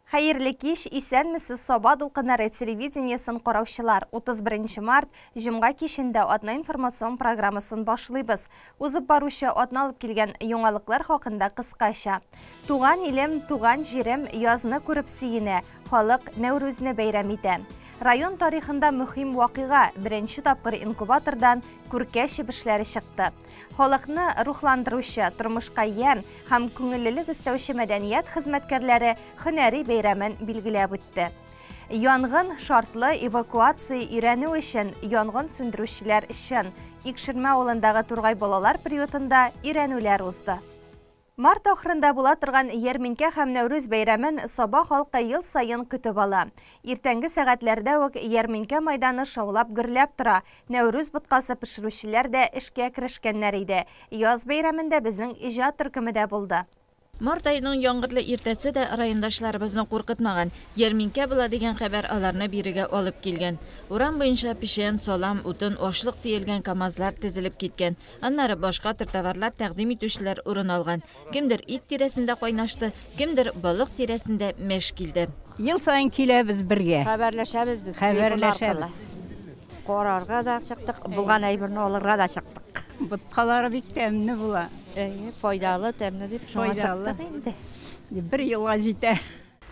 Хәерле кич, исәнмесез, Саба дулкыннары телевидениесен караучылар. 31 март, җомга кичендә атна информацион программасын башлыйбыз. Узып баручы атна алып килгән яңалыклар хакында кыскача. Туган илем, туган җирем язны күреп сөенә, халык Нәүрүзне бәйрәм итә. Район тарихында мөһим вакыйга, беренче тапкыр инкубатордан күркә чебешләре чыкты. Халыкны рухландыручы, тормышка ямь һәм күңеллелек өстәүче мәдәният хезмәткәрләре һөнәри бәйрәмен билгеләп үтте. Янгын шартлы эвакуация өйрәнү өчен янгын сүндерүчеләр чын Икшермә авылындагы Тургай балалар приютында өйрәнүләр узды. Март ахырында була торган ярминкә һәм Нәүрүз бәйрәмен Саба халкы ел саен көтеп ала. Иртәнге сәгатьләрдә үк ярминкә майданы шаулап гөрләп тора. Нәүрүз боткасы пешерүчеләр дә эшкә керешкәннәр иде. Яз бәйрәмендә безнең иҗат төркеме дә булды. Март аеның яңгырлы иртәсе дә райондашларыбызны куркытмаган. Ярминкә була дигән хәбәр аларны бирегә алып килгән. Урам буенча печән, салам, утын, ашлык төялгән КАМАЗлар тезелеп киткән. Аннары башка төр товарлар тәкъдим итүчеләр урын алган. Кемдер ит тирәсендә кайнашты, кемдер балык тирәсендә мәш килде. Ел саен киләбез бергә. Хәбәрләшәбез без. Хәбәрләшәбез. Карарга да чыктык, булган әйберне алырга да чыктык. Боткалары бик тәмле була. Әйе, файдалы, тәмле дип шуңа Файдалы. чыктык инде. Бер елга җитә.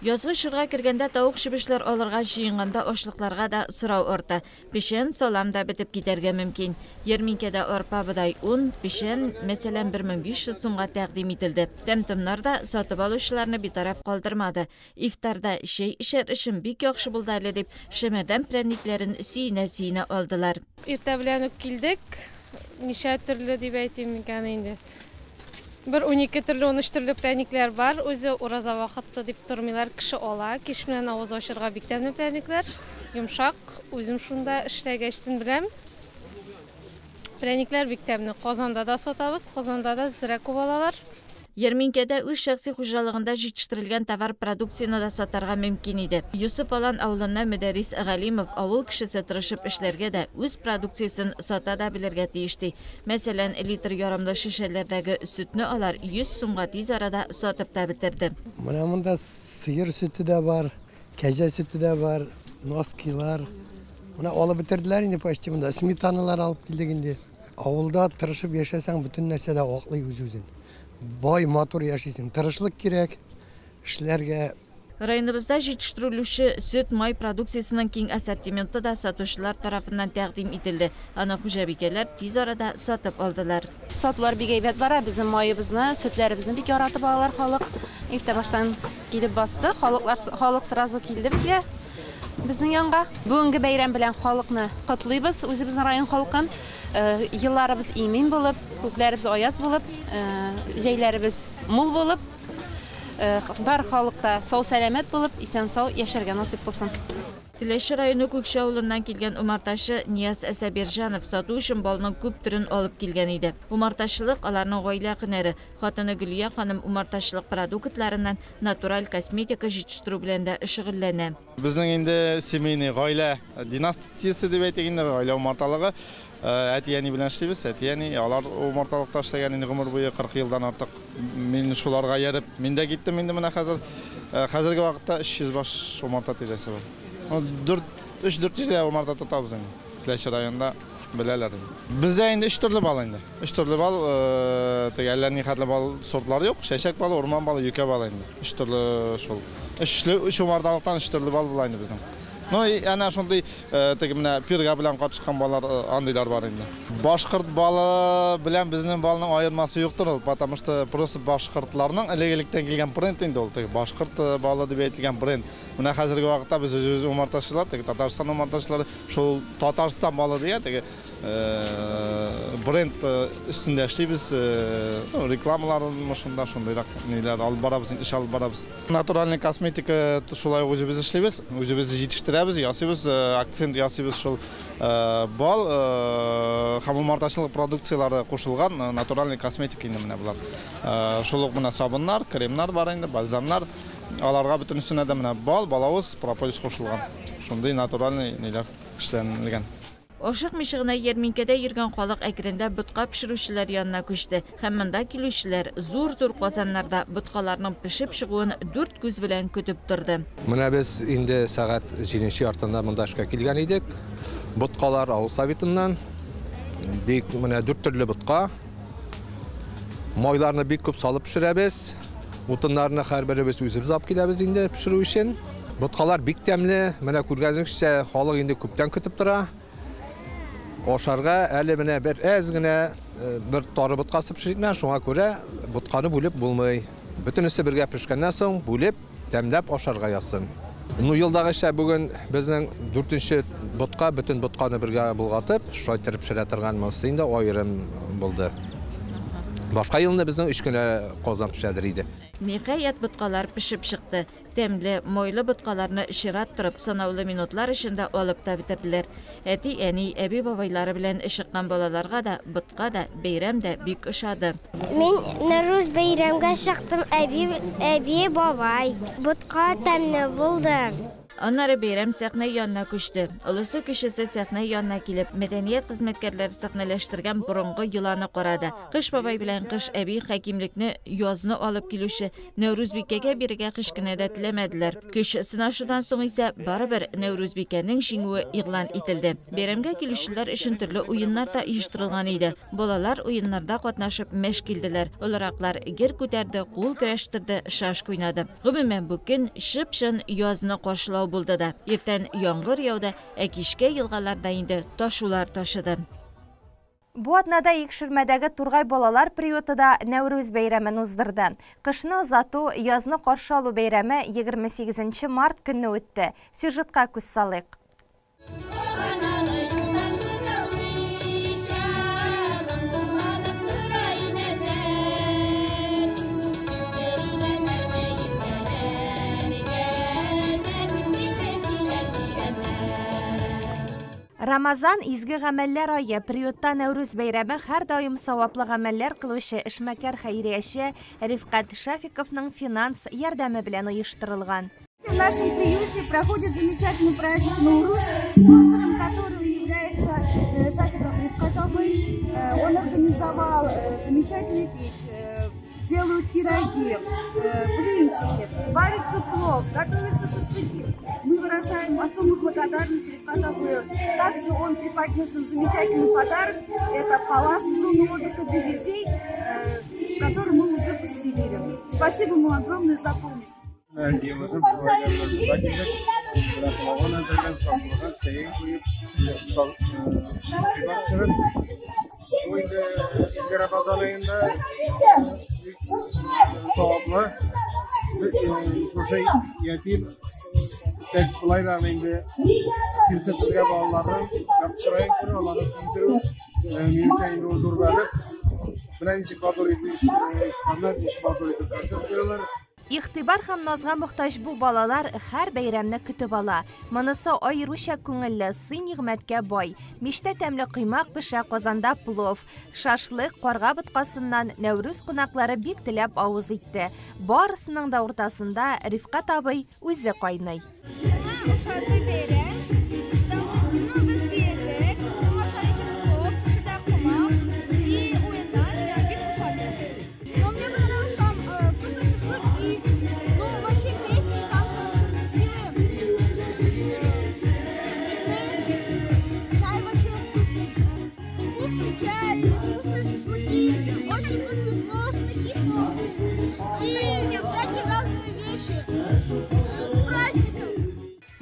Язгы чорга кергәндә тавык чебешләр алырга җыенганда ашлыкларга да сорау арта. Печән, салам да бетеп китәргә мөмкин. Ярминкәдә арпа, бодай, он, печән, мәсәлән, 1500 сумга тәкъдим ителде. Тәм-томнар да сатып алучыларны битараф калдырмады. Ифтарда чәй эчәр өчен бик яхшы булды әле дип, Шәмәрдән прәнникләрен сөенә-сөенә алдылар. Иртә белән үк килдек. Ничә төрле дип әйтим микән инде. Бер 12 төрле, 13 төрле прәнникләр бар. Үзе ураза вакыты дип тормыйлар, кеше ала. Кич белән авыз ачырга бик тәмле прәнникләр. Йомшак, үзем шунда эшләгәчтен беләм. Прәнникләр бик тәмле. Казанда да сатабыз, Казанда да зрә күп алалар. Ярминкәдә үз шәхси хуҗалыгында җитештерелгән товар продукцияне дә сатарга мөмкин иде. Йосыф Алан авылыннан Мөдәррис Галимов авыл кешесе тырышып эшләргә дә, үз продукциясен сата да белергә тиеш ди. Мәсәлән, литр ярымлы шешәләрдәге сөтне алар 100 сумга тиз арада сатып та бетерде. Менә монда сыер сөте дә бар, кәҗә сөте дә бар, носкилар. Менә алып бетерделәр инде почти монда. Сметаналар алып килдек инде. Авылда тырышып яшәсәң, бөтен нәрсә дә аклый үз-үзен. Бай, матур яшисең. Тырышлык кирәк, эшләргә. Районыбызда җитештерелүче сөт, май продукциясенең киң ассортименты да сатучылар тарафыннан тәкъдим ителде. Аны хуҗабикәләр тиз арада сатып алдылар. Сатулар бик әйбәт бара. Безнең маебызны, сөтләребезне бик яратып алалар халык. Иртә баштан килеп басты. Халыклар, халык сразу килде безгә, безнең янга. Бүгенге бәйрәм белән халыкны котлыйбыз, үзебезнең район халкын. Елларыбыз имин булып, күкләребез аяз булып, җәйләребез мул булып, бар халык та сау-сәламәт булып, исән-сау яшәргә насыйп булсын. Теләче районы Күкчә авылыннан килгән умартачы Нияз Сабирҗанов сату өчен балның күп төрен алып килгән иде. Умартачылык аларның гаилә һөнәре. Хатыны Гөлия ханым умартачылык продуктларыннан натураль косметика җитештерү белән дә шөгыльләнә. Безнең инде семейный гаилә династиясе дип әйтик инде, гаилә умарталыгы. Әти-әни белән эшлибез. Әти-әни алар умарталыкта эшләгән инде гомер буе 40 елдан артык. Мин шуларга ияреп, мин дә киттем инде менә хәзер. Хәзерге вакытта 300 баш умарта тирәсе бар. Өч дүрт йөз умарта тотабыз инде. Теләче районында беләләр инде. Бездә инде 3 төрле бал инде. 3 төрле бал, теге әллә ни хәтле бал сортлары юк. Чәчәк балы, урман балы, юкә балы инде. 3 төрле шул. Өч умарталыктан 3 төрле бал була инде безнең. Ну, әнә шундый теге менә пирга белән катышкан баллар, андыйлар бар инде. Башкорт балы белән безнең балның аермасы юктыр ул, потому что просто башкортларның элек-электән килгән бренд инде ул, теге башкорт балы дип әйтелгән бренд. Менә хәзерге вакытта без үзебез умартачылар, теге Татарстан умартачылары шул Татарстан балы дигән теге бренд өстендә эшлибез, рекламаларын шунда шундыйрак ниләр алып барабыз, эш алып барабыз. Натуральный косметика шулай ук үзебез эшлибез, үзебез җитештерәбез, ясыйбыз, акцент ясыйбыз шул бал һәм умартачылык продукцияләре кушылган натуральный косметика инде менә болар. Шул ук менә сабыннар, кремнар бар инде, бальзамнар. Аларга бөтенесенә дә менә бал, балавыз, прополис кушылган. Шундый натуральный ниләр эшләнелгән. Ашыкмыйча гына ярминкәдә йөргән халык әкренләп ботка пешерүчеләр янына күчте. Һәм монда килүчеләр зур-зур казаннарда боткаларның пешеп чыгуын дүрт күз белән көтеп торды. Менә без инде сәгать җиденче яртында монда эшкә килгән идек. Боткалар авыл советыннан. Бик менә дүрт төрле ботка. Майларны бик күп салып пешерәбез. Утыннарны һәрберебез үзебез алып киләбез инде пешерү өчен. Боткалар бик тәмле. Менә күргәнегезчә, халык инде күптән көтеп тора. Ашарга әле менә бер әз генә бер тары боткасы пешерелгән, шуңа күрә ботканы бүлеп булмый. Бөтенесе бергә пешкәннән соң бүлеп, тәмләп ашарга язсын. Ну, елдагыча бүген безнең дүртенче ботка, бөтен ботканы бергә болгатып, шулай итеп пешерә торган монысы инде аерым булды. Башка елны безнең өч кенә казан пешәдер иде. Ниһаять, боткалар пешеп чыкты. Тәмле, майлы боткаларны чират торып, санаулы минутлар эчендә алып та бетерделәр. Әти, әни, әби бабайлары белән чыккан балаларга да, ботка да, бәйрәм дә бик ошады. Мин Нәүрүз бәйрәмгә чыктым, әби, әби, бабай. Ботка тәмле булды. Аннары бәйрәм сәхнә янына күчте. Олысы кечесе сәхнә янына килеп, мәдәният хезмәткәрләре сәхнәләштергән борынгы йоланы карады. Кыш бабай белән Кыш әби хакимлекне язны алып килүче Нәүрүзбикәгә бирергә һич кенә дә теләмәделәр. Көч сынашудан соң исә барыбер Нәүрүзбикәнең җиңүе игълан ителде. Бәйрәмгә килүчеләр өчен төрле уеннар да оештырылган иде. Балалар уеннарда катнашып мәш килделәр. Олыраклар гер күтәрде, кул көрәштерде, шашка уйнады. Гомумән, бу көн чып-чын язны каршылау булды да. Иртән яңгыр яуды, ә кичкә елгаларда инде ташулар ташыды. Бу атнада Икшермәдәге Тургай балалар приюты да Нәүрүз бәйрәмен уздырды. Кышны озату, язны каршы алу бәйрәме 28 март көнне үтте. Сюжетка күз салыйк. Рамазан изге гамәлләр ае. Приютта Нәүрүз бәйрәме һәр даим саваплы гамәлләр кылучы эшмәкәр хәйрияче Рифкать Шафиковның финанс ярдәме белән оештырылган. В нашем приюте проходит замечательный праздник Нәүрүз, спонсором которого является Шафиков Рифкать абый. Он организовал замечательную печь, делают пироги, блинчики, варится плов, готовятся шашлыки. Мы выражаем особую благодарность Рифкату абыю. Также он преподнес нам замечательный подарок. Это палас в зону отдыха для детей, который мы уже поселили. Спасибо ему огромное за помощь. Игътибар һәм назга мохтаҗ бу балалар һәр бәйрәмне көтеп ала. Монысы аеруча күңелле, сый-нигъмәткә бай. Миштә тәмле коймак пешә, казанда плов. Шашлык, карга боткасыннан Нәүрүз кунаклары бик теләп авыз итте. Барысының да уртасында Рифкать абый үзе кайный.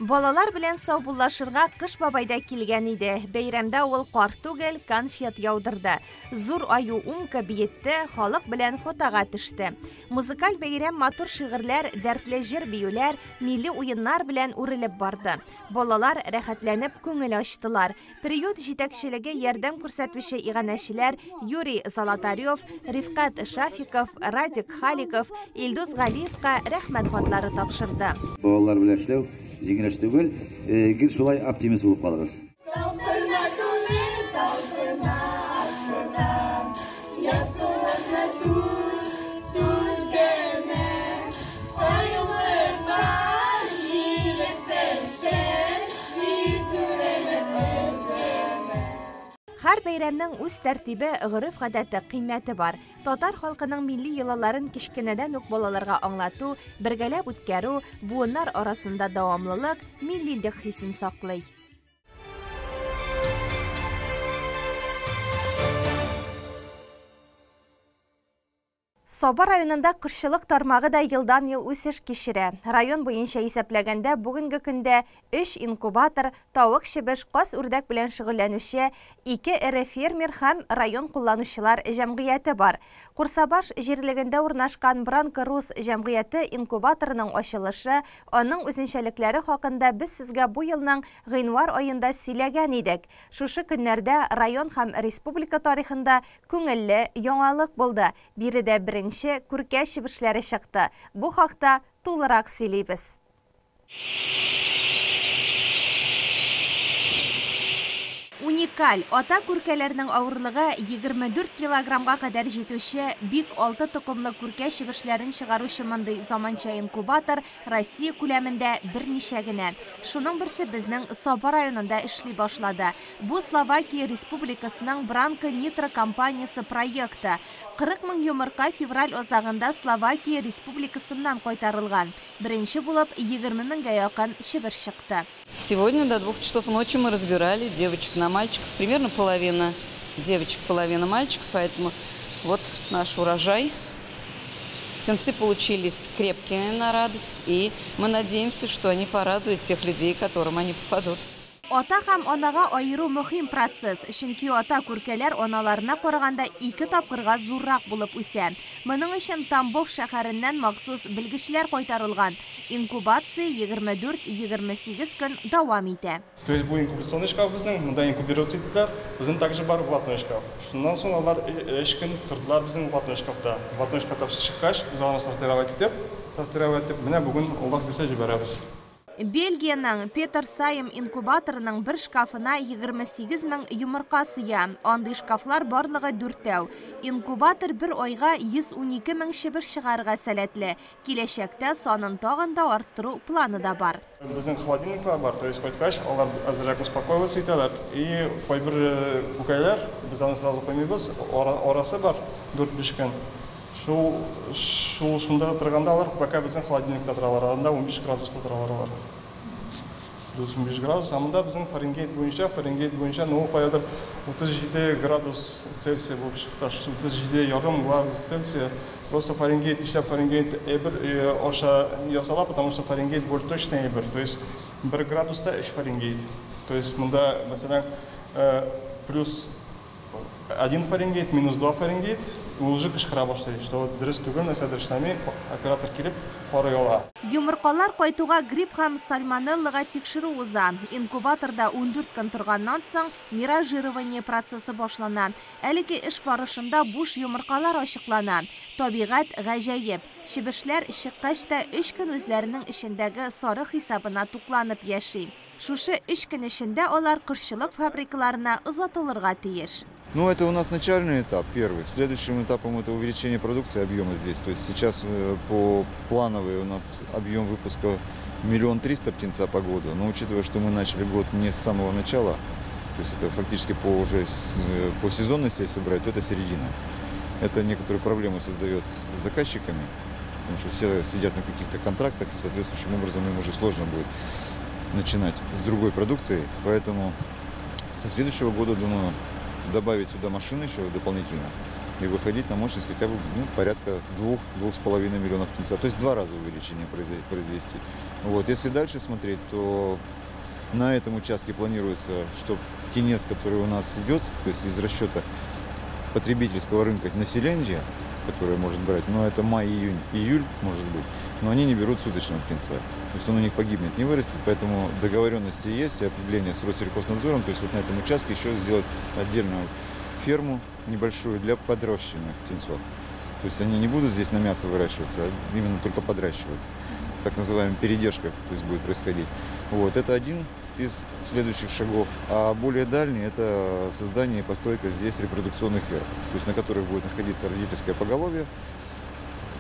Балалар белән саубуллашырга Кыш бабай да килгән иде. Бәйрәмдә ул кар түгел, конфет яудырды. Зур аю умка биетте, халык белән фотога төште. Музыкаль бәйрәм матур шигырьләр, дәртле җыр биюләр, милли уеннар белән үрелеп барды. Балалар рәхәтләнеп күңел ачтылар. Приют җитәкчелеге ярдәм күрсәтүче иганәчеләр Юрий Золотарев, Рифкать Шафиков, Радик Халиков, Илдус Галиевка рәхмәт хатлары тапшырды. Балалар белән эшләү җиңел эш түгел, гел шулай оптимист булып калыгыз. бәйрәмнең үз тәртибе, гореф-гадәте, кыйммәте бар. Татар халкының милли йолаларын кечкенәдән үк балаларга аңлату, бергәләп үткәрү, буыннар арасында дәвамлылык, миллилек хисен саклый. Саба районында кошчылык тармагы да елдан-ел үсеш кичерә. Район буенча исәпләгәндә, бүгенге көндә 3 инкубатор, тавык, чебеш, каз, үрдәк белән шөгыльләнүче 2 эре фермер һәм район кулланучылар җәмгыяте бар. Курсабаш җирлегендә урнашкан Бранко Рус җәмгыяте инкубаторының ачылышы, аның үзенчәлекләре хакында без сезгә бу елның гыйнвар аенда сөйләгән идек. Шушы көннәрдә район һәм республика тарихында күңелле яңалык булды. Биредә беренче күркә чебешләре чыкты. Бу хакта тулырак сөйлибез. Уникаль ата күркәләрнең авырлыгы 24 килограммга кадәр җитүче бик алты токымлы күркә чебешләрен чыгаручы мондый заманча инкубатор Россия күләмендә берничә генә. Шуның берсе безнең Саба районында эшли башлады. Бу Словакия Республикасының Бранко Нитро компаниясе проекты. 40 мең йомырка февраль азагында Словакия Республикасыннан кайтарылган. Беренче булып 20 меңгә якын чебеш чыкты. Сегодня до 2 часов ночи мы разбирали девочек на мальчиков. Примерно половина девочек, половина мальчиков. Поэтому вот наш урожай. Птенцы получились крепкие на радость. И мы надеемся, что они порадуют тех людей, к которым они попадут. Ата һәм анага аеру мөһим процесс, чөнки ата күркәләр аналарына караганда 2 тапкырга зуррак булып үсә. Моның өчен Тамбов шәһәреннән махсус белгечләр кайтарылган. Инкубация 24-28 көн дәвам итә. То есть бу инкубационный шкаф безнең, монда инкубироваться иттеләр. Безнең также бар ватной шкаф. Шуннан соң алар 3 көн тордылар безнең ватной шкафта. Ватной шкафта чыккач, без аларны сортировать итеп, менә бүген Аллаһ бирсә җибәрәбез. Бельгиянең Петер Сайм инкубаторының бер шкафына 28 мең йомырка сыя. Андый шкафлар барлыгы 4. Инкубатор бер айга 112 мең чебеш чыгарырга сәләтле. Киләчәктә санын тагын да арттыру планы да бар. Безнең холодильниклар бар, то есть кайткач, алар әзрәк успокоиваться итәләр. И кайбер күкәйләр, без аны сразу куймыйбыз, арасы бар 4-5 көн. Шул шунда торганда алар пока безнең холодильникта торалар, анда 15 градуста торалар алар. 15 градус, а монда безнең Фаренгейт буенча, ну, каядыр 37 градус Цельсия булып чыкты, 37,5 градус Цельсия. Просто Фаренгейт, нишләп Фаренгейт әйбер аша ясала, потому что Фаренгейт более точный әйбер, то есть 1 градуста 3 Фаренгейт. То есть монда, мәсәлән, плюс 1 Фаренгейт, минус 2 Фаренгейт, ул уже кычкыра башлый, что дөрес түгел, нәрсәдер эшләми, оператор килеп карый ала. Йомыркалар кайтуга грипп һәм сальмонеллага тикшерү уза. Инкубаторда 14 көн торганнан соң миражирование процессы башлана. Әлеге эш барышында буш йомыркалар ачыклана. Табигать гаҗәеп. Чебешләр чыккач та 3 көн үзләренең эчендәге сары хисабына тукланып яши. Шушы 3 көн эчендә алар кошчылык фабрикаларына озатылырга тиеш. Ну, это у нас начальный этап, первый. Следующим этапом это увеличение продукции объема здесь. То есть сейчас по плановой у нас объем выпуска 1 300 000 птенца по году. Но учитывая, что мы начали год не с самого начала, то есть это фактически по сезонности, если брать, то это середина. Это некоторую проблему создает с заказчиками, потому что все сидят на каких-то контрактах, и соответствующим образом им уже сложно будет начинать с другой продукцией. Поэтому со следующего года, думаю, добавить сюда машины еще дополнительно и выходить на мощность хотя бы, ну, порядка 2-2,5 миллионов птенца. То есть 2 раза увеличение произвести. Вот. Если дальше смотреть, то на этом участке планируется, что птенец, который у нас идет, то есть из расчета потребительского рынка населения, которое может брать, но это май, июнь, июль может быть, но они не берут суточного птенца. То есть он у них погибнет, не вырастет, поэтому договоренности есть и определение с Россельхознадзором, то есть вот на этом участке еще сделать отдельную ферму небольшую для подрощенных птенцов. То есть они не будут здесь на мясо выращиваться, а именно только подращиваться. Так называемая передержка, то есть будет происходить. Вот, это один из следующих шагов. А более дальний – это создание и постройка здесь репродукционных ферм, то есть на которых будет находиться родительское поголовье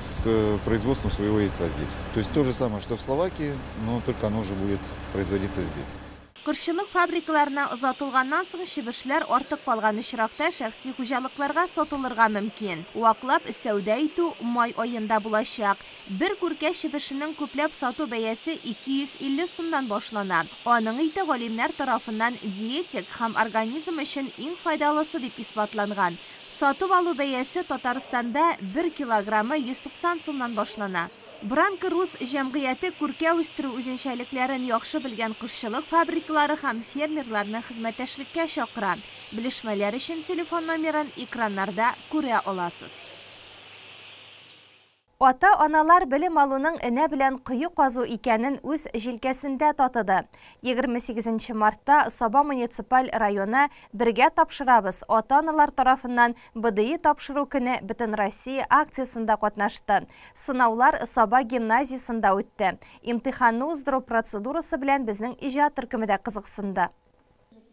с производством своего яйца здесь. То есть то же самое, что в Словакии, но только оно уже будет производиться здесь. Кошчылык фабрикаларына озатылганнан соң чебешләр артык калган очракта шәхси хуҗалыкларга сатылырга мөмкин. Ваклап сәүдә итү май аенда булачак. Бер күркә чебешенең күпләп сату бәясе 250 сумнан башлана. Аның ите галимнәр тарафыннан диетик һәм организм өчен иң файдалысы дип исбатланган. Сатып алу бәясе Татарстанда 1 килограммы 190 сумнан башлана. Бранко рус җәмгыяте күркә үстерү үзенчәлекләрен яхшы белгән кошчылык фабрикалары һәм фермерларны хезмәттәшлеккә чакыра. Белешмәләр өчен телефон номерын экраннарда күрә аласыз. Ата-аналар белем алуның энә белән кое казу икәнен үз җилкәсендә татыды. 28 мартта Саба муниципаль районы «Бергә тапшырабыз» ата-аналар тарафыннан БДИ тапшыру көне Бөтенроссия акциясендә катнашты. Сынаулар Саба гимназиясендә үтте. Имтиханны уздыру процедурасы белән безнең иҗат төркеме дә кызыксынды.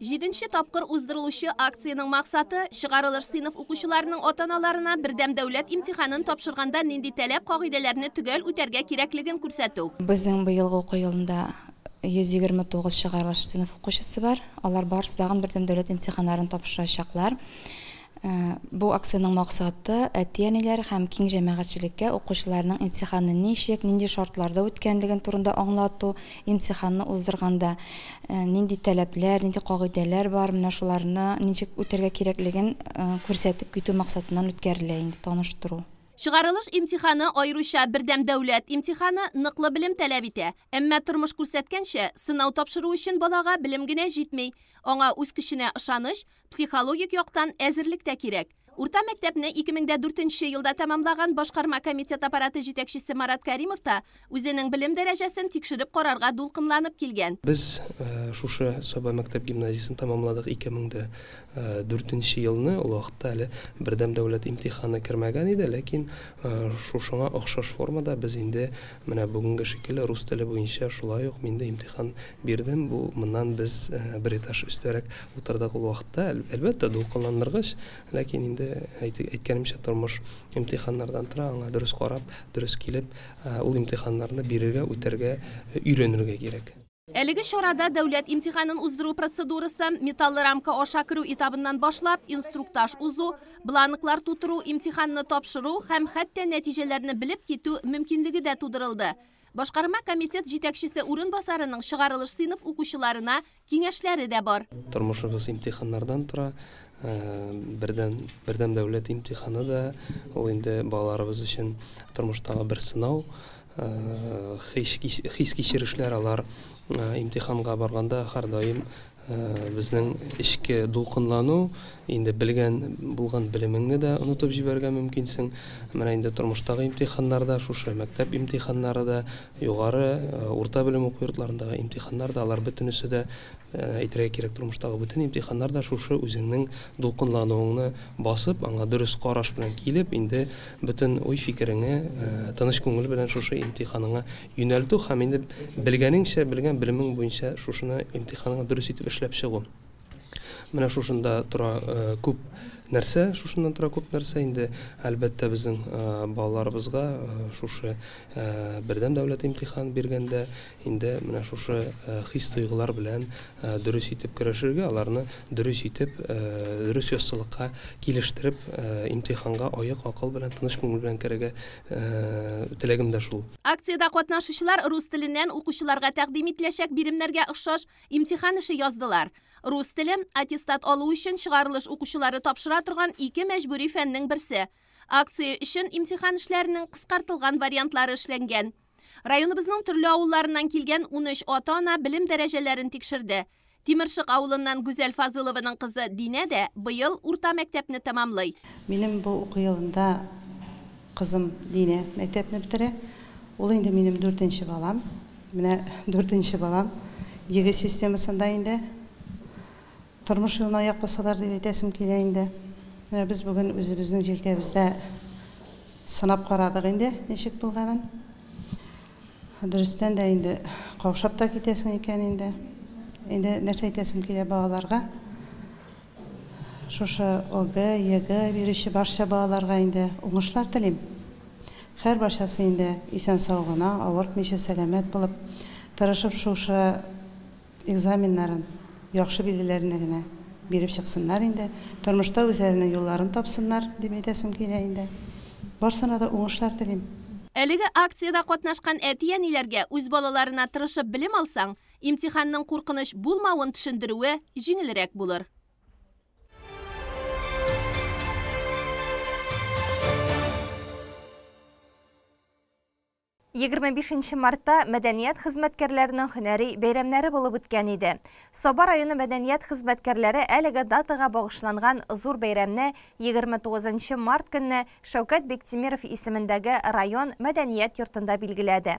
Җиденче тапкыр уздырылучы акциянең максаты чыгарылыш сыйныф укучыларының ата-аналарына бердәм дәүләт имтиханын тапшырганда нинди таләп кагыйдәләрне төгәл үтәргә кирәклеген күрсәтү. Безнең быелгы уку елында 129 чыгарылыш сыйныф укучысы бар. Алар барысы тагын бердәм дәүләт имтиханнарын тапшырачаклар. Бу акциянең максаты әти-әниләр һәм киң җәмәгатьчелеккә укучыларның имтиханны ничек, нинди шартларда үткәнлеген турында аңлату, имтиханны уздырганда нинди таләпләр, нинди кагыйдәләр бар, менә шуларны ничек үтәргә кирәклеген күрсәтеп китү максатыннан үткәрелә инде таныштыру. Чыгарылыш имтиханы аеруча бердәм дәүләт имтиханы ныклы белем таләп итә. Әмма тормыш күрсәткәнчә, сынау тапшыру өчен балага белем генә җитми. Аңа үз көченә ышаныч, психологик яктан әзерлек тә кирәк. Урта мәктәпне 2004 елда тәмамлаган башкарма комитет аппараты җитәкчесе Марат Каримов та үзенең белем дәрәҗәсен тикшереп карарга дулкынланып килгән. Без шушы Саба мәктәп гимназиясен тәмамладык 2004 елны. Ул вакытта әле бердәм дәүләт имтиханы кермәгән иде, ләкин шушыңа охшаш формада без инде менә бүгенге шикелле рус теле буенча шулай ук мин дә имтихан бирдем. Бу моннан без бер этаж өстәрәк утырдык ул вакытта. Әлбәттә, дулкынландыргыч, ләкин инде әйткәнемчә, тормыш имтиханнардан тора, аңа дөрес карап, дөрес килеп, ул имтиханнарны бирергә, үтәргә, өйрәнергә кирәк. Әлеге чарада дәүләт имтиханын уздыру процедурасы, металлы рамка аша керү этабыннан башлап, инструктаж узу, бланклар тутыру, имтиханны тапшыру һәм хәтта нәтиҗәләрне белеп китү мөмкинлеге дә тудырылды. Башкарма комитет җитәкчесе урынбасарының чыгарылыш сыйныф укучыларына киңәшләре дә бар. Тормышыбыз имтиханнардан тора. Бердәм дәүләт имтиханы да ул инде балаларыбыз өчен тормыштагы бер сынау. Хис кичерешләр алар имтиханга барганда һәрдаим безнең эчке дулкынлану, инде белгән булган белемеңне дә онытып җибәрергә мөмкинсең. Менә инде тормыштагы имтиханнарда, шушы мәктәп имтиханнары да, югары, урта белем уку йортларындагы имтиханнар да, алар бөтенесе дә, әйтергә кирәк, тормыштагы бөтен имтиханнар да шушы үзеңнең дулкынлануыңны басып, аңа дөрес караш белән килеп, инде бөтен уй-фикереңне тыныч күңел белән шушы имтиханыңа юнәлтү һәм инде белгәнеңчә, белгән белемең буенча шушыны имтиханыңа дөрес итеп эшләп чыгу. Менә шушында тора күп нәрсә, шушыннан тора күп нәрсә инде, әлбәттә, безнең балаларыбызга шушы бердәм дәүләт имтихан биргәндә инде менә шушы хис тойгылар белән дөрес итеп көрәшергә, аларны дөрес итеп, дөрес яссылыкка килештереп, имтиханга аек акыл белән, тыныч күңел белән керергә теләгем дә шул. Акциядә катнашучылар рус теленнән укучыларга тәкъдим ителәчәк биремнәргә охшаш имтихан эше яздылар. Рус теле аттестат алу өчен чыгарылыш укучылары тапшыра торган ике мәҗбүри фәннең берсе. Акция өчен имтихан эшләренең кыскартылган вариантлары эшләнгән. Районыбызның төрле авылларыннан килгән 13 ата-ана белем дәрәҗәләрен тикшерде. Тимершык авылыннан Гүзәл Фазылованың кызы Динә дә быел урта мәктәпне тәмамлый. Минем бу уку елында кызым Динә мәктәпне бетерә. Ул инде минем 4нче балам. Менә 4нче балам ЕГЭ системасында инде тормыш юлына аяк басалар дип әйтәсем килә инде. Менә без бүген үзебезнең җилкәбездә сынап карадык инде ничек булганын. Дөрестән дә инде каушап та китәсең икән инде. Инде нәрсә әйтәсем килә балаларга? Шушы ОГЭ, ЕГЭ бирүче барча балаларга инде уңышлар телим. Һәр барчасы инде исән сау гына, авыртмыйча, сәламәт булып, тырышып шушы Экзаменнарын яхшы билгеләренә генә биреп чыксыннар инде. Тормышта үзләренең юлларын тапсыннар, дип әйтәсем килә инде. Барсына да уңышлар телим. Әлеге акциядә катнашкан әти-әниләргә үз балаларына тырышып белем алсаң, имтиханның куркыныч булмавын төшендерүе җиңелрәк булыр. 25 мартта мәдәният хезмәткәрләренең һөнәри бәйрәмнәре булып үткән иде. Саба районы мәдәният хезмәткәрләре әлеге датага багышланган зур бәйрәмне 29 март көнне Шәүкәт Биктимиров исемендәге район мәдәният йортында билгеләде.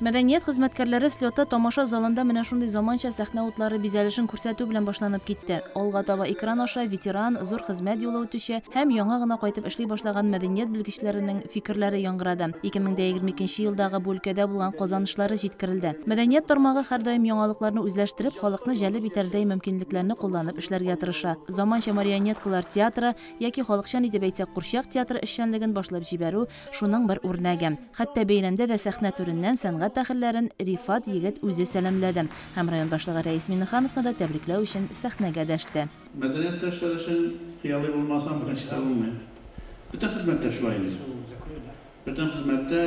Мәдәният хезмәткәрләре слеты тамаша залында менә шундый заманча сәхнә утлары бизәлешен күрсәтү белән башланып китте. Алга таба экран аша ветеран, зур хезмәт юлы үтүче һәм яңа гына кайтып эшли башлаган мәдәният белгечләренең фикерләре яңгырады. 2022 елдагы бу өлкәдә булган казанышлары җиткерелде. Мәдәният тармагы һәрдаим яңалыкларны үзләштереп, халыкны җәлеп итәрдәй мөмкинлекләрне кулланып эшләргә тырыша. Заманча марионеткалар театры яки халыкчан итеп әйтсәк, курчак театры эшчәнлеген башлап җибәрү шуның бер үрнәге. Хәтта бәйрәмдә дә сәхнә түреннән сәнгать әһелләрен Рифат егет үзе сәламләде һәм район башлыгы Рәис Миннехановны да тәбрикләү өчен сәхнәгә дәште. Мәдәният эшләр өчен хыялый булмасаң беренче дә булмый. Бөтен хезмәттә шулай инде. Бөтен хезмәттә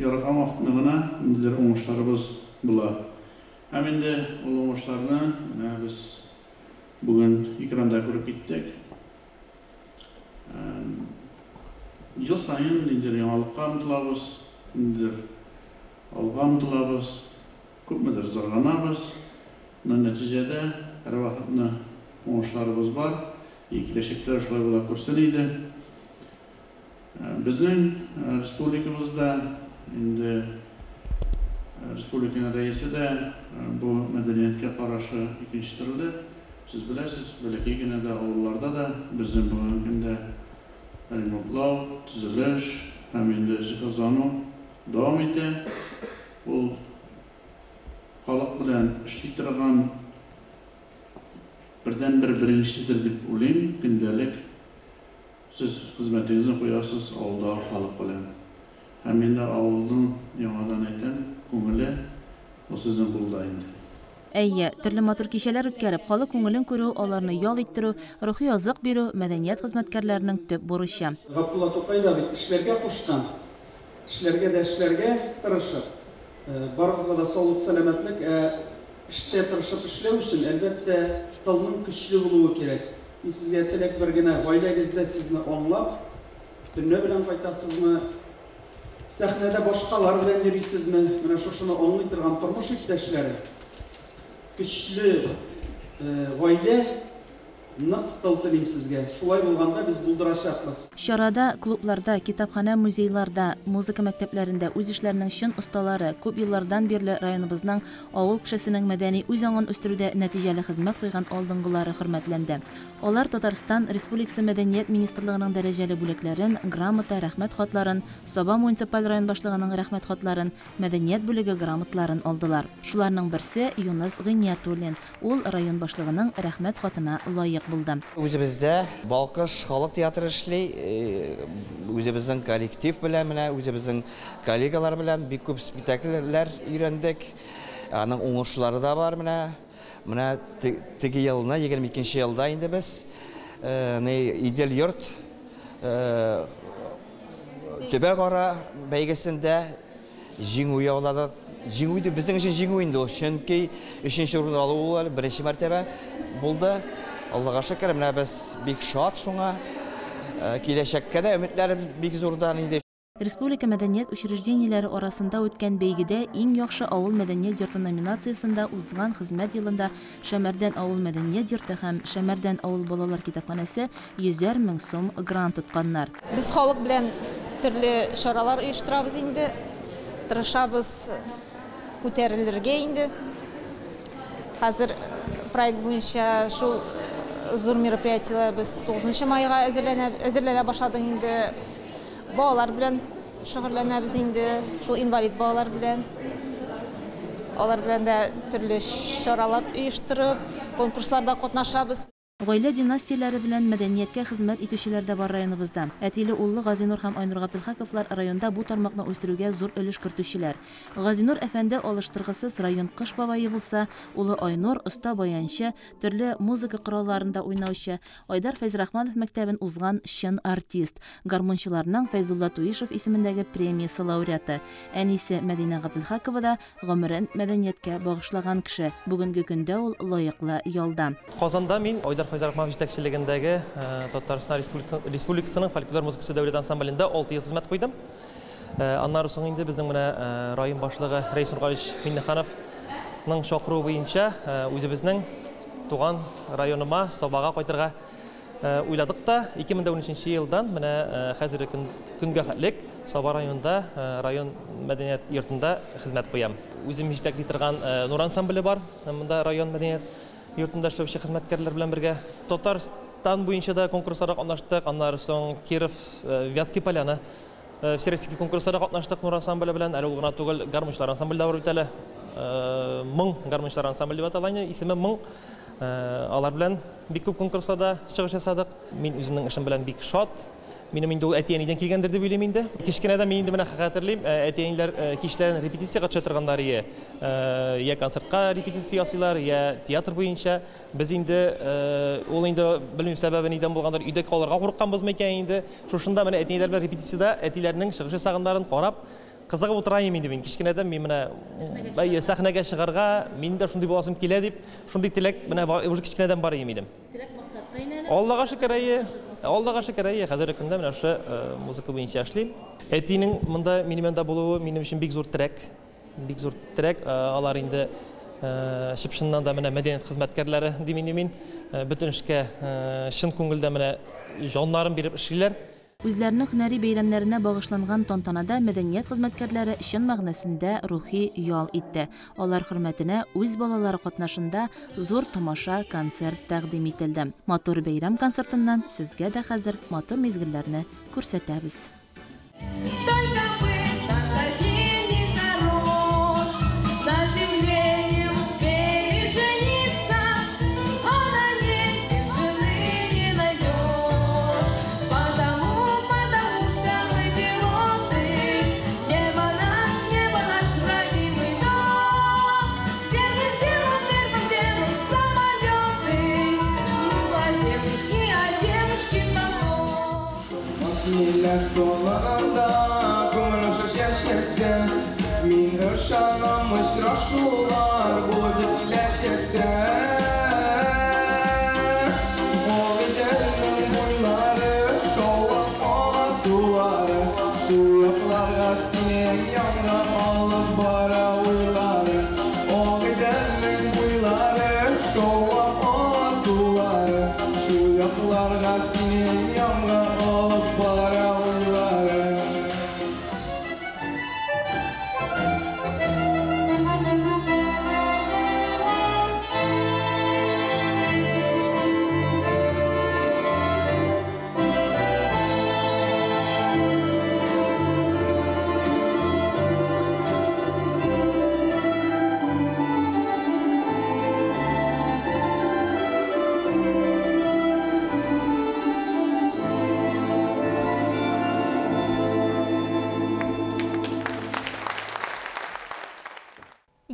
яраткан вакытны гына ниндидер уңышларыбыз була. Һәм инде ул уңышларны менә без бүген экранда күреп киттек. Ел саен ниндидер яңалыкка омтылабыз, ниндидер алга омтылабыз, күпмедер зарланабыз, но нәтиҗәдә һәрвакытны уңышларыбыз бар, и киләчәктә шулай була күрсен иде. Безнең республикабызда инде республиканың рәисе дә бу мәдәнияткә карашы икенче төрле. Сез беләсез, бәләкәй генә дә авылларда да безнең бүгенге көндә ремонтлау, төзелеш һәм инде җиһазлану дәвам итә. Ул халык белән эшли торган бердән-бер беренчедер дип уйлыйм. Көндәлек сез хезмәтегезне куясыз авылдагы халык белән. Һәм инде авылның, яңадан әйтәм, күңеле ул сезнең кулда инде. Әйе, төрле матур кичәләр үткәреп, халык күңелен күрү, аларны ял иттерү, рухи азык бирү мәдәният хезмәткәрләренең төп бурычы. Габдулла Тукай да бит эшләргә кушкан. Эшләргә дә эшләргә тырышып, барыгызга да саулык, сәламәтлек, ә эштә тырышып эшләү өчен, әлбәттә, тылның көчле булуы кирәк. Мин сезгә теләк бер генә, гаиләгездә сезне аңлап, төнлә белән кайтасызмы, сәхнәдә башкалар белән йөрисезме, менә шушыны аңлый торган тормыш иптәшләре, көчле гаилә, нык тыл телим сезгә. Шулай булганда без булдырачакбыз. Чарада клубларда, китапханә, музейларда, музыка мәктәпләрендә үз эшләренең чын осталары, күп еллардан бирле районыбызның авыл кешесенең мәдәни үз аңын үстерүдә нәтиҗәле хезмәт куйган алдынгылары хөрмәтләнде. Алар Татарстан Республикасы Мәдәният министрлыгының дәрәҗәле бүләкләрен, грамота, рәхмәт хатларын, Саба муниципаль район башлыгының рәхмәт хатларын, мәдәният бүлеге грамоталарын алдылар. Шуларның берсе Юныс Гыйниятуллин. Ул район башлыгының рәхмәт хатына лаек булды. Үзебездә Балкыш халык театры эшли, үзебезнең коллектив белән, менә үзебезнең коллегалар белән бик күп спектакльләр өйрәндек. Аның уңышлары да бар менә. Менә теге елны, 22 елда инде без Идел йорт төбәк-ара бәйгесендә җиңү яуладык. Җиңү дип безнең өчен җиңү инде ул, чөнки өченче урын алу ул әле беренче мәртәбә булды. Аллага шөкер, менә без бик шат шуңа. Киләчәккә дә өметләребез бик зурдан инде. Республика мәдәният учреждениеләре арасында үткән бәйгедә иң яхшы авыл мәдәният йорты номинациясендә узган хезмәт елында Шәмәрдән авыл мәдәният йорты һәм Шәмәрдән авыл балалар китапханәсе 100 мең сум грант тотканнар. Без халык белән төрле чаралар оештырабыз инде, тырышабыз күтәрелергә инде. Хәзер проект буенча шул зур мероприятиеләр без 9 майга әзерләнә башладык инде. Балалар белән шөгыльләнәбез инде, шул инвалид балалар белән. Алар белән дә төрле чаралар оештырып, конкурсларда катнашабыз. Гаилә династияләре белән мәдәнияткә хезмәт итүчеләр дә бар районыбызда. Әтиле-уллы Газинур һәм Айнур Габделхаковлар районда бу тармакны үстерүгә зур өлеш кертүчеләр. Газинур әфәнде алыштыргысыз район Кыш бабае булса, улы Айнур, оста баянчы, төрле музыка коралларында уйнаучы, Айдар Фәйзрахманов мәктәбен узган чын артист, гармунчыларның Фәйзулла Туишев исемендәге премиясе лауреаты. Әнисе Мәдинә Габделхакова да гомерен мәдәнияткә багышлаган кеше. Бүгенге көндә ул лаеклы ялда. Казанда мин Айдар Фәйзрахманов җитәкчелегендәге Татарстан Республикасының фольклор музыкасы дәүләт ансамблендә 6 ел хезмәт куйдым. Аннары соң инде безнең менә район башлыгы Рәис Нургалиевич Миңнехановның чакыруы буенча үзебезнең туган районыма Сабага кайтырга уйладык та 2013 елдан менә хәзерге көнгә хәтлек Саба районында район мәдәният йортында хезмәт куям. Үзем җитәкли торган Нур ансамбле бар, монда район мәдәният йортында эшләүче хезмәткәрләр белән бергә. Татарстан буенча да конкурсларда катнаштык, аннары соң Киров, Вятский Поляна Всероссийский конкурсларда катнаштык Нур ансамбле белән. Әле ул гына түгел, гармунчылар ансамбле дә бар бит әле. Моң гармунчылар ансамбле дип атала инде, исеме Моң. Алар белән бик күп конкурсларда чыгыш ясадык. Мин үземнең эшем белән бик шат. Минем инде ул әти-әнидән килгәндер дип уйлыйм инде. Кечкенәдән мин инде менә хәтерлим, әти-әниләр кичләрен репетициягә төшә торганнар ие. Я концертка репетиция ясыйлар, я театр буенча. Без инде ул инде белмим сәбәбе нидән булгандыр, өйдә калырга курыкканбызмы икән инде. Шушында менә әти-әниләр белән репетициядә әтиләрнең чыгыш ясаганнарын карап, кызыгып утыра идем инде мин. Кечкенәдән мин менә сәхнәгә чыгарга, мин дә шундый буласым килә дип, шундый теләк менә уже кечкенәдән бар иде минем. Теләк максатка әйләнеп. Аллага шөкер, әйе. Аллага шөкер, әйе. Хәзерге көндә менә шушы музыка буенча эшлим. Әтинең монда минем янда булуы минем өчен бик зур терәк. Бик зур терәк. Алар инде чып-чыннан да менә мәдәният хезмәткәрләре дим инде мин. Бөтен эшкә чын күңелдән менә җаннарын биреп эшлиләр. Үзләренең һөнәри бәйрәмнәренә багышланган тантанада мәдәният хезмәткәрләре чын мәгънәсендә рухи ял итте. Алар хөрмәтенә үз балалары катнашында зур тамаша концерт тәкъдим ителде. Матур бәйрәм концертыннан сезгә дә хәзер матур мизгелләрне күрсәтәбез. Только мы, наш один нехорош, на земле не успели жениться, а на небе жены не найдешь. Потому, потому что мы пилоты, небо наш родимый дом. Первым делом самолеты, ну а девушки потом. Мин ышанам очрашулар булды киләчәктә. Агыйделнең буйлары, шаулап ага сулары, шул якларга синең янга алып бара уйлары. Агыйделнең буйлары, шаулап ага сулары, шул якларга синең янга алып бара уйлары.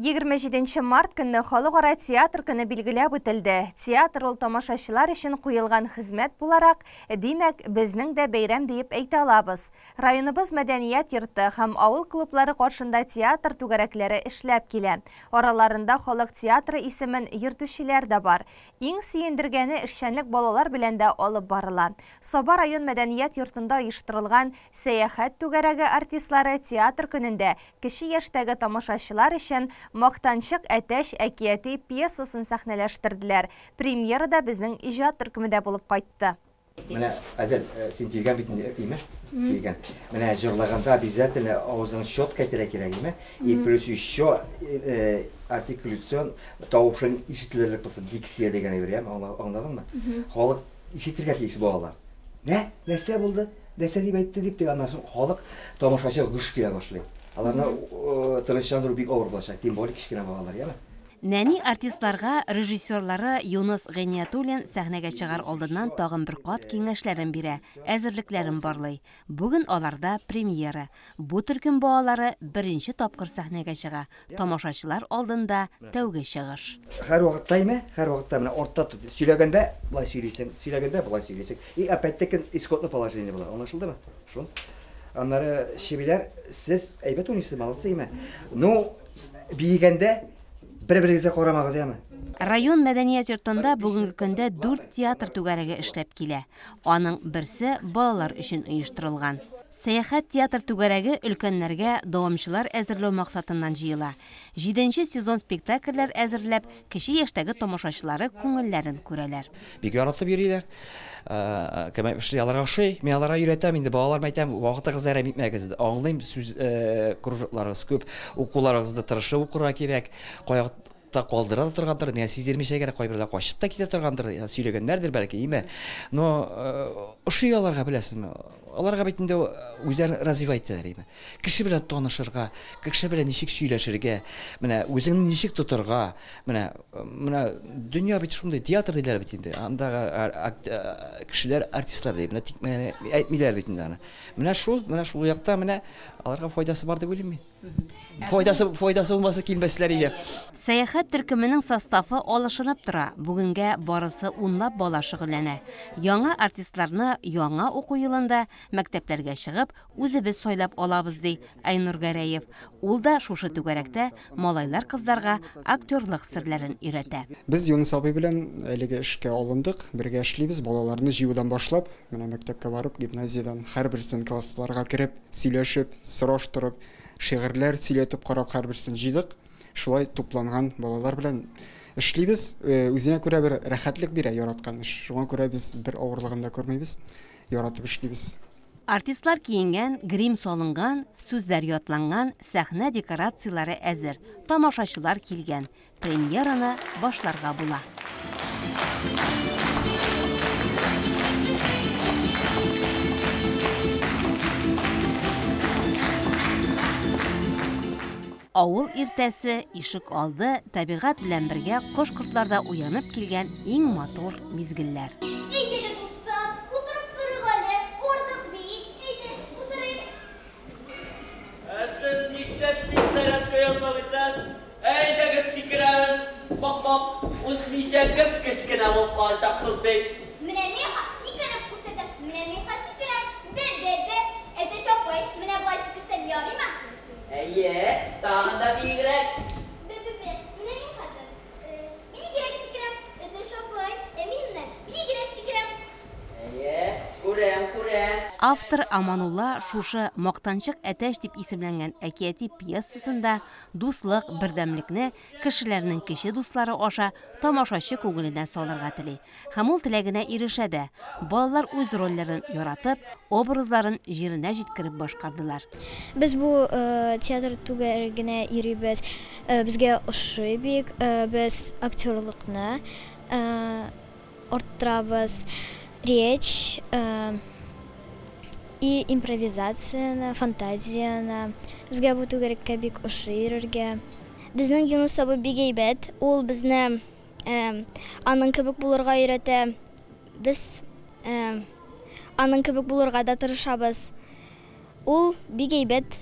Егерме җиденче март көнне Халыкара театр көне билгеләп үтелде. Театр ул тамашачылар өчен куелган хезмәт буларак, димәк, безнең дә бәйрәм диеп әйтә алабыз. Районыбыз мәдәният йорты һәм авыл клублары каршында театр түгәрәкләре эшләп килә. Араларында халык театры исемен йөртүчеләр дә бар. Иң сөендергәне эшчәнлек балалар белән дә алып барыла. Саба район мәдәният йортында оештырылган сәяхәт түгәрәге артистлары театр көнендә кече яшьтәге тамашачылар өчен Мактанчык әтәч әкияти пьесасын сәхнәләштерделәр. Премьера да безнең иҗат төркемендә булып кайтты. Менә, Әдел, син килгән бит инде, име? Килгән. Менә җырлаганда обязательно авызың четко әйтергә кирәк, име? И плюс еще артикуляцион тавышың ишетелерлек булсын, дикция дигән әйбер, яме? Аңладыңмы? Халык ишетергә тиеш балалар. Нә? Нәрсә булды? Нәрсә дип әйтте дип, теге аннан соң халык тамашачы гөж килә башлый. Аларны тынычландыру бик авыр булачак, тем более кечкенә балалар, яме? Нәни артистларга режиссерлары Юныс Гыйниятуллин сәхнәгә чыгар алдыннан тагын бер кат киңәшләрен бирә, әзерлекләрен барлый. Бүген аларда премьера. Бу төркем балалары беренче тапкыр сәхнәгә чыга. Тамашачылар алдында тәүге чыгыш. Һәрвакытта име? Һәрвакытта менә артта тот. Сөйләгәндә болай сөйлисең, сөйләгәндә болай сөйлисең. И опять-таки исходное положение була. Аңлашылдымы? Шул. Аннары чебиләр, сез әйбәт уйныйсыз, молодцы име? Ну, биегәндә бер-берегезгә карамагыз, яме? Район мәдәният йортында бүгенге көндә дүрт театр түгәрәге эшләп килә. Аның берсе балалар өчен оештырылган. Сәяхәт театр түгәрәге өлкәннәргә дәвамчылар әзерләү максатыннан җыела. Җиденче сезон спектакльләр әзерләп, кече яшьтәге тамашачылары күңелләрен күрәләр. Бик яратып йөриләр. Кем әйтмешли, аларга ошый. Мин аларга өйрәтәм инде, балаларым әйтәм, вакытыгызны әрәм итмәгез. Аңлыйм, сүз кружокларыгыз күп, укуларыгызны тырышып укырга кирәк. Кайвакытта калдыра да торгандыр, миңа сиздермичә генә кайберләр качып та китә торгандыр, сөйләгәннәрдер бәлки, име. Но ошый аларга, беләсезме? Аларга бит инде үзләрен развивать итәләр, име. Кеше белән танышырга, кеше белән ничек сөйләшергә, менә үзеңне ничек тотырга, менә менә дөнья бит шундый, театр диләр бит инде. Андагы кешеләр артистлар ди, менә тик менә әйтмиләр бит инде аны. Менә шул, менә шул якта менә аларга файдасы бар дип уйлыйм мин. Файдасы, файдасы булмаса килмәсләр иде. Сәяхәт төркеменең составы алышынып тора. Бүгенгә барысы унлап бала шөгыльләнә. Яңа артистларны яңа уку елында мәктәпләргә чыгып, үзебез сайлап алабыз, ди Айнур Гәрәев. Ул да шушы түгәрәктә малайлар-кызларга актерлык серләрен өйрәтә. Без Юныс абый белән әлеге эшкә алындык, бергә эшлибез, балаларны җыюдан башлап, менә мәктәпкә барып, гимназиядән һәрберсен классларга кереп, сөйләшеп, сораштырып, шигырьләр сөйләтеп карап һәрберсен җыйдык. Шулай тупланган балалар белән эшлибез. Үзенә күрә бер рәхәтлек бирә яраткан эш. Шуңа күрә без бер авырлыгын да күрмибез, яратып эшлибез. Артистлар киенгән, грим салынган, сүзләр ятланган, сәхнә декорацияләре әзер, тамашачылар килгән. Премьераны башларга була. Авыл иртәсе, ишек алды, табигать белән бергә кош-кортлар да уянып килгән иң матур мизгелләр. Әйдә әле, дустым, утырып торыйк әле, артык бит, әйдә, утырыйк. Ә сез нишләп физзарядка ясамыйсыз? Әйдәгез сикерәбез, бак-бак, үсмичә кеп-кечкенә булып калачаксыз бит. Менә мин ха сикереп күрсәтәм, менә мин ха сикерәм, бе-бе-бе, әтәч апай, менә болай сикерсәм ярыймы? Әйе, тагын да биегрәк. Бе-бе-бе, менә мин хәзер биегрәк сикерәм, әтәч апай, ә мин менә биегрәк сикерәм. Әйе, күрәм, күрәм. Автор Аманулла шушы Мактанчык әтәч дип исемләнгән әкияти пьесасында дуслык, бердәмлекне кешеләрнең кече дуслары аша тамашачы күңеленә салырга тели. Һәм ул теләгенә ирешә дә. Балалар үз рольләрен яратып, образларын җиренә җиткереп башкардылар. Без бу театр түгәрәгенә йөрибез. Безгә ошый бик. Без актерлыкны арттырабыз, речь и импровизацияне, фантазияне. Безгә бу түгәрәккә бик ошый йөрергә. Безнең Юныс абый бик әйбәт. Ул безне аның кебек булырга өйрәтә. Без аның кебек булырга да тырышабыз. Ул бик әйбәт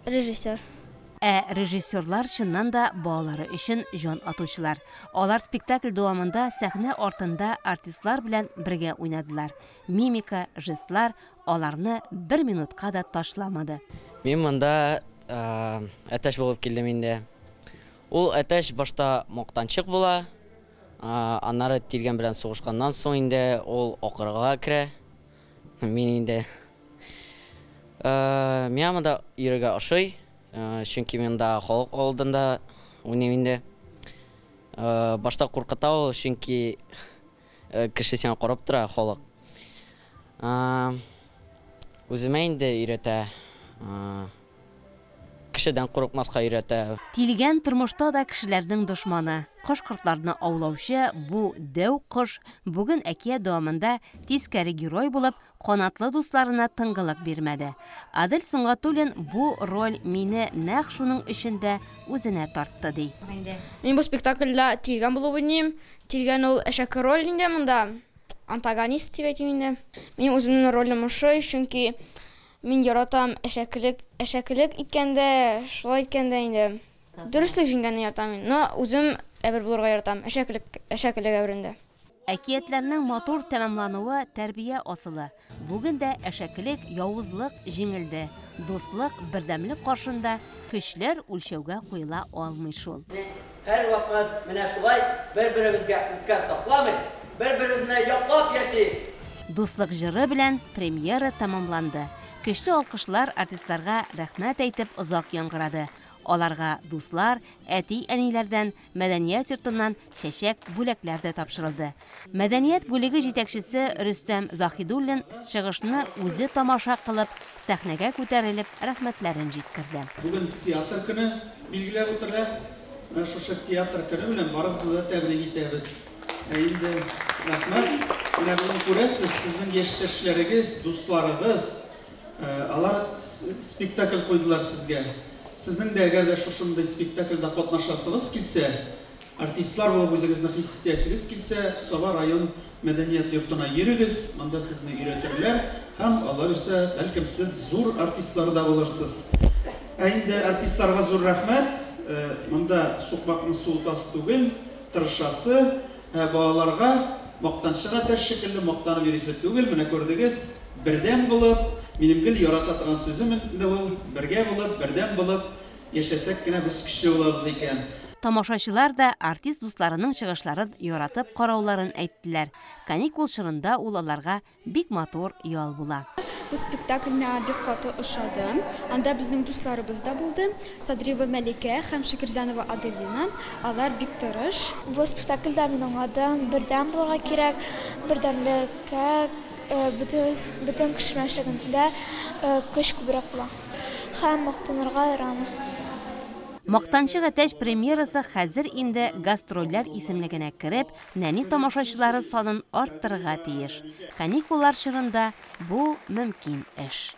режиссер. Ә режиссерлар чыннан да балалары өчен җан атучылар. Алар спектакль дәвамында сәхнә артында артистлар белән бергә уйнадылар. Мимика, жестлар аларны бер минутка да ташламады. Мин монда әтәч булып килдем инде. Ул әтәч башта мактанчык була, аннары тиргән белән сугышканнан соң инде ул акырга керә. Мин инде миңа монда йөрергә ошый. Чөнки мин дә халык алдында уйныйм инде. Башта куркыта ул, чөнки кеше сиңа карап тора, халык. Үземә инде өйрәтә. Кешедән курыкмаска өйрәтә. Тилгән тормышта да кешеләрнең дошманы. Кош-кортларны аулаучы бу дәү кош бүген әкият дәвамында тискәре герой булып, канатлы дусларына тынгылык бирмәде. Адель Сөнгатуллин бу роль мине нәкъ шуның өчен дә үзенә тартты, ди. Мин бу спектакльдә Тилгән булып уйныйм. Тилгән ул әшәке роль инде монда, антагонист дип әйтим инде. Минем үземнең ролем ошый, чөнки мин яратам әшәкелек, әшәкелек иткәндә, шулай иткәндә инде. Дөреслек җиңгәнне яратам мин. Но үзем әбер булырга яратам, әшәкелек, әшәкелек әберендә. Әкиятләрнең матур тәмамлануы тәрбия асылы. Бүген дә әшәкелек, явызлык җиңелде. Дуслык, бердәмлек каршында көчләр үлчәүгә куела алмый шул. Һәрвакыт менә шулай бер-беребезгә үпкә сакламый, бер-беребезне яклап яшик! Дуслык җыры белән премьера тәмамланды. Көчле алкышлар артистларга рәхмәт әйтеп озак яңгырады. Аларга дуслар, әти-әниләрдән, мәдәният йортыннан чәчәк, бүләкләр дә тапшырылды. Мәдәният бүлеге җитәкчесе Рөстәм Заһидуллин чыгышны үзе тамаша кылып, сәхнәгә күтәрелеп, рәхмәтләрен җиткерде. Бүген театр көне билгеләп үтелә. Менә шушы театр көне белән барыгызны да тәбрик итәбез. Ә инде рәхмәт. Менә бүген күрәсез, сезнең яшьтәшләрегез, дусларыгыз, алар спектакль куйдылар сезгә. Сезнең дә әгәр дә шушындый спектакльдә катнашасыгыз килсә, артистлар булып үзегезне хис итәсегез килсә, Саба район мәдәният йортына йөрегез, монда сезне өйрәтерләр һәм Алла бирсә, бәлкем сез зур артистлар да булырсыз. Ә инде артистларга зур рәхмәт. Монда сукмакны суытасы түгел, тырышасы, балаларга мактанчык әтәч шикелле мактанып йөрисе түгел. Менә күрдегез, бердәм булып, минем гел ярата торган сүзем инде ул, бергә булып, бердәм булып яшәсәк кенә без көчле булабыз икән. Тамашачылар да артист дусларының чыгышларын яратып карауларын әйттеләр. Каникул чорында ул аларга бик матур ял була. Бу спектакль миңа бик каты ошады. Анда безнең дусларыбыз да булды. Садриева Мәликә һәм Шакирзянова Аделина. Алар бик тырыш. Бу спектакльдә мин аңладым, бердәм булырга кирәк, бердәмлеккә, бөтен кеше белән эшләгәндә көч күбрәк була. Һәм мактанырга ярамый. Мактанчык әтәч премьерасы хәзер инде гастрольләр исемлегенә кереп, нәни тамашачылары санын арттырырга тиеш. Каникуллар чорында бу мөмкин эш.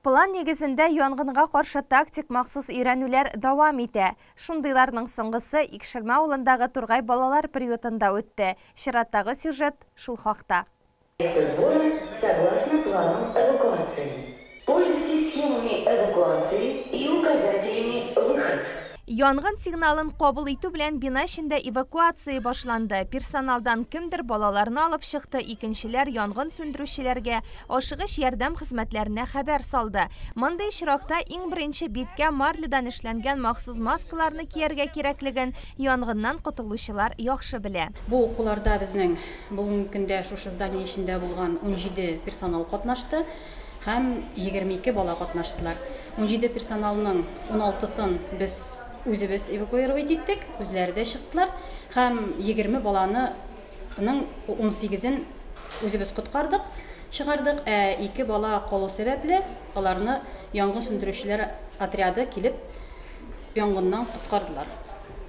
План нигезендә янгынга каршы тактик махсус өйрәнүләр дәвам итә. Шундыйларның соңгысы Икшермә авылындагы Тургай балалар приютында үтте. Чираттагы сюжет шул хакта. Место сбора согласно плану эвакуации. Пользуйтесь схемами эвакуации и указателями выход. Янгын сигналын кабул итү белән бина эчендә эвакуация башланды. Персоналдан кемдер балаларны алып чыкты, икенчеләр янгын сүндерүчеләргә ашыгыч ярдәм хезмәтләренә хәбәр салды. Мондый очракта иң беренче биткә марледан эшләнгән махсус маскаларны кияргә кирәклеген янгыннан котылучылар яхшы белә. Бу укуларда безнең бүгенге көндә шушы здание эчендә булган 17 персонал катнашты һәм 22 бала катнаштылар. 17 персоналның 16-сын без үзебез эвакуировать иттек, үзләре дә чыктылар һәм 20 баланың 18-ен үзебез коткардык, чыгардык. Ә 2 бала калу сәбәпле аларны янгын сүндерүчеләр отряды килеп янгыннан коткардылар.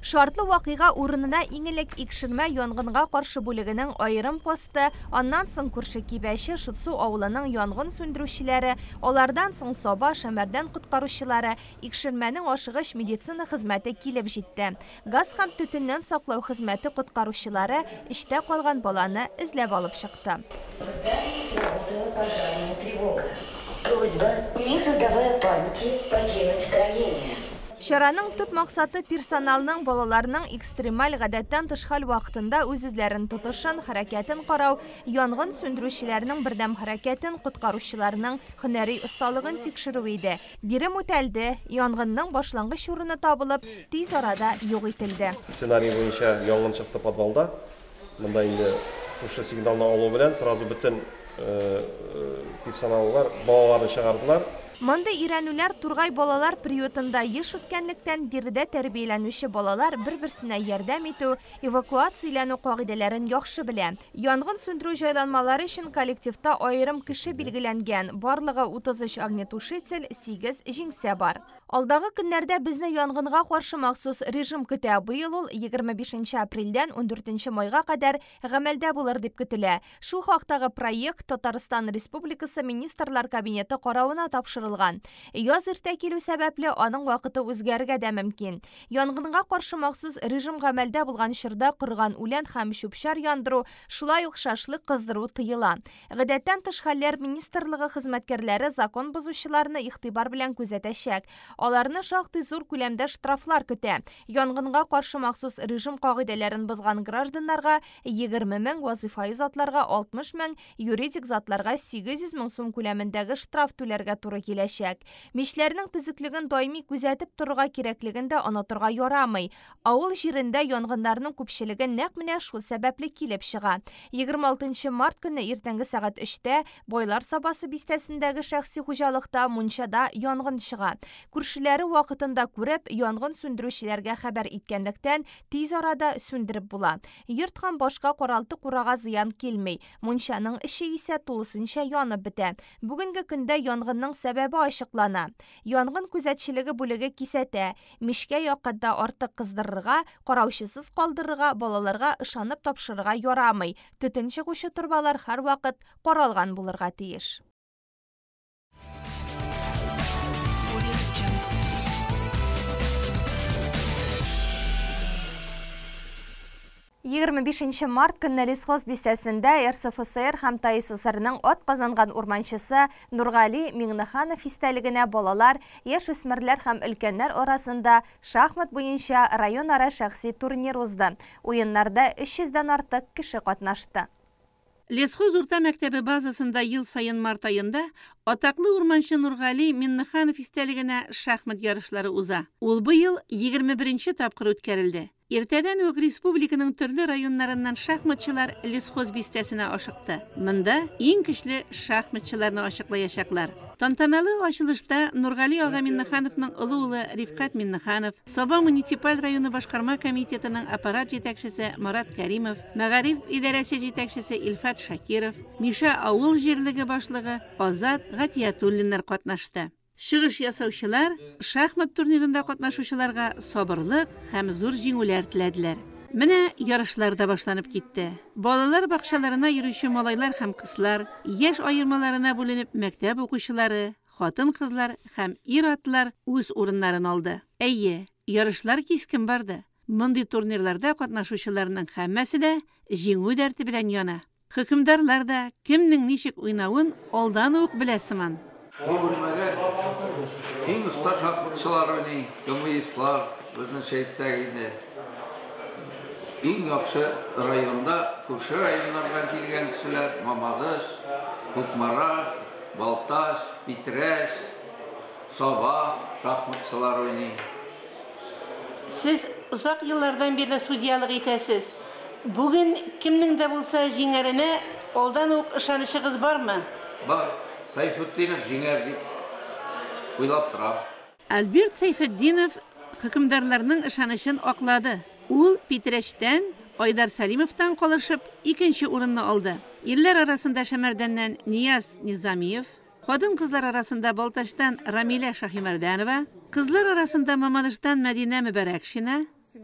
Шартлы вакыйга урынына иң элек Икшермә янгынга каршы бүлегенең аерым посты, аннан соң күрше Кибәче, Шытсу авылының янгын сүндерүчеләре, алардан соң Саба, Шәмәрдән коткаручылары, Икшермәнең ашыгыч медицина хезмәте килеп җитте. Газ һәм төтеннән саклау хезмәте коткаручылары эчтә калган баланы эзләп алып чыкты. Просьба, не создавая паники, покинуть строение. Чараның төп максаты персоналның балаларның экстремаль гадәттән тыш хәл вакытында үз-үзләрен тотышын, хәрәкәтен карау, янгын сүндерүчеләрнең бердәм хәрәкәтен, коткаручыларның һөнәри осталыгын тикшерү иде. Бирем үтәлде, янгынның башлангыч урыны табылып, тиз арада юк ителде. Сценарий буенча янгын чыкты подвалда. Монда инде шушы сигналны алу белән сразу бөтен персоналлар балаларны чыгардылар. Мондый өйрәнүләр Тургай балалар приютында еш үткәнлектән, биредә тәрбияләнүче балалар бер-берсенә ярдәм итү, эвакуацияләнү кагыйдәләрен яхшы белә. Янгын сүндерү җайланмалары өчен коллективта аерым кеше билгеләнгән. Барлыгы 33 огнетушитель, 8 җиңсә бар. Алдагы көннәрдә безне янгынга каршы махсус режим көтә. Быел ул 25 апрельдән 14 майга кадәр гамәлдә булыр дип көтелә. Шул хактагы проект Татарстан Республикасы Министрлар Кабинеты каравына тапшырылган. Яз иртә килү сәбәпле, аның вакыты үзгәрергә дә мөмкин. Янгынга каршы махсус режим гамәлдә булган чорда корыган үлән һәм чүп-чар яндыру, шулай ук шашлык кыздыру тыела. Гадәттән тыш хәлләр министрлыгы хезмәткәрләре закон бозучыларны игътибар белән күзәтәчәк. Аларны шактый зур күләмдә штрафлар көтә. Янгынга каршы махсус режим кагыйдәләрен бозган гражданнарга 20 мең, вазыйфаи затларга 60 мең, юридик затларга 800 мең сум күләмендәге штраф түләргә туры киләчәк. Мичләрнең төзеклеген даими күзәтеп торырга кирәклеген дә онытырга ярамый. Авыл җирендә янгыннарның күпчелеге нәкъ менә шул сәбәпле килеп чыга. 26 март көнне иртәнге сәгать 3тә Байлар Сабасы бистәсендәге шәхси хуҗалыкта мунчада янгын чыга. Күршеләре вакытында күреп, янгын сүндерүчеләргә хәбәр иткәнлектән, тиз арада сүндереп була. Йорт һәм башка каралты-курага зыян килми. Мунчаның эче исә тулысынча янып бетә. Бүгенге көндә янгынның сәбәбе ачыклана. Янгын күзәтчелеге бүлеге кисәтә: мичкә якында артык кыздырырга, караучысыз калдырырга, балаларга ышанып тапшырырга ярамый. Төтен чыгучы торбалар һәрвакыт каралган булырга тиеш. 25 март көнне Лесхоз бистәсендә РСФСР һәм ТАССРның атказанган урманчысы Нургали Миңнеханов истәлегенә балалар, яшүсмерләр һәм өлкәннәр арасында шахмат буенча районара шәхси турнир узды. Уеннарда 300 дән артык кеше катнашты. Лесхоз урта мәктәбе базасында ел саен март аенда атаклы урманчы Нургали Миннеханов истәлегенә шахмат ярышлары уза. Ул быел 21 тапкыр үткәрелде. Иртәдән үк республиканың төрле районнарыннан шахматчылар Лесхоз бистәсенә ашыкты. Монда иң көчле шахматчыларны ачыклаячаклар. Тантаналы ачылышта Нургали ага Миннехановның олы улы Рифкать Миннеханов, Саба муниципаль районы башкарма комитетының аппарат җитәкчесе Марат Кәримов, мәгариф идарәсе җитәкчесе Илфат Шакиров, Миша авыл җирлеге башлыгы Азат Гатиятуллиннар катнашты. Чыгыш ясаучылар шахмат турнирында катнашучыларга сабырлык һәм зур җиңүләр теләделәр. Менә ярышлар да башланып китте. Балалар бакчаларына йөрүче малайлар һәм кызлар, яшь аермаларына бүленеп мәктәп укучылары, хатын-кызлар һәм ир-атлар үз урыннарын алды. Әйе, ярышлар кискен барды. Мондый турнирларда катнашучыларның һәммәсе дә җиңү дәрте белән яна. Хөкемдарлар да кемнең ничек уйнавын алдан ук белә сыман. Бу бүлмәдә иң оста шахматчылар уйный, КМИСлар, безнеңчә әйтсәк инде. Иң яхшы районда күрше районнардан килгән кешеләр Мамадыш, Кукмара, Балтач, Питрәч, Саба шахматчылар уйный. Сез озак еллардан бирле судьялык итәсез. Бүген кемнең дә булса җиңәренә алдан ук ышанычыгыз бармы? Бар. Сайфетдинов җиңәр дип уйлап торам. Альберт Сайфетдинов хөкемдарларның ышанычын аклады. Ул Питрәчтән Айдар Салимовтан калышып икенче урынны алды. Ирләр арасында Шәмәрдәннән Нияз Низамиев, хатын-кызлар арасында Балтачтан Рамилә Шаһимәрдәнова, кызлар арасында Мамадыштан Мәдинә Мөбәрәкшина,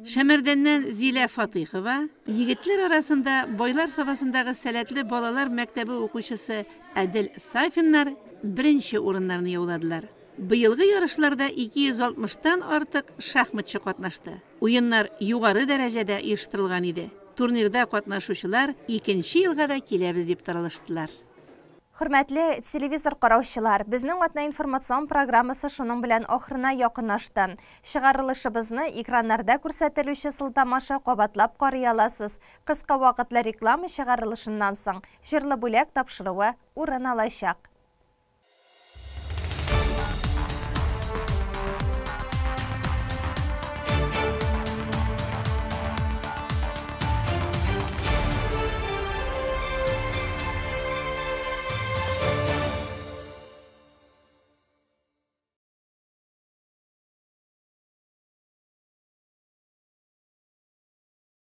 Шәмәрдәннән Зилә Фатыйхова, егетләр арасында Байлар Сабасындагы сәләтле балалар мәктәбе укучысы Әдел Сафиннар беренче урыннарны яуладылар. Быелгы ярышларда 260-тан артык шахматчы катнашты. Уеннар югары дәрәҗәдә оештырылган иде. Турнирда катнашучылар икенче елга да киләбез дип таралыштылар. Хөрмәтле телевизор караучылар, безнең атна информацион программасы шуның белән ахырына якынлашты. Чыгарылышыбызны экраннарда күрсәтелүче сылтамаша кабатлап карый аласыз. Кыска вакытлы реклама чыгарылышыннан соң җырлы бүләк тапшыруы урын алачак.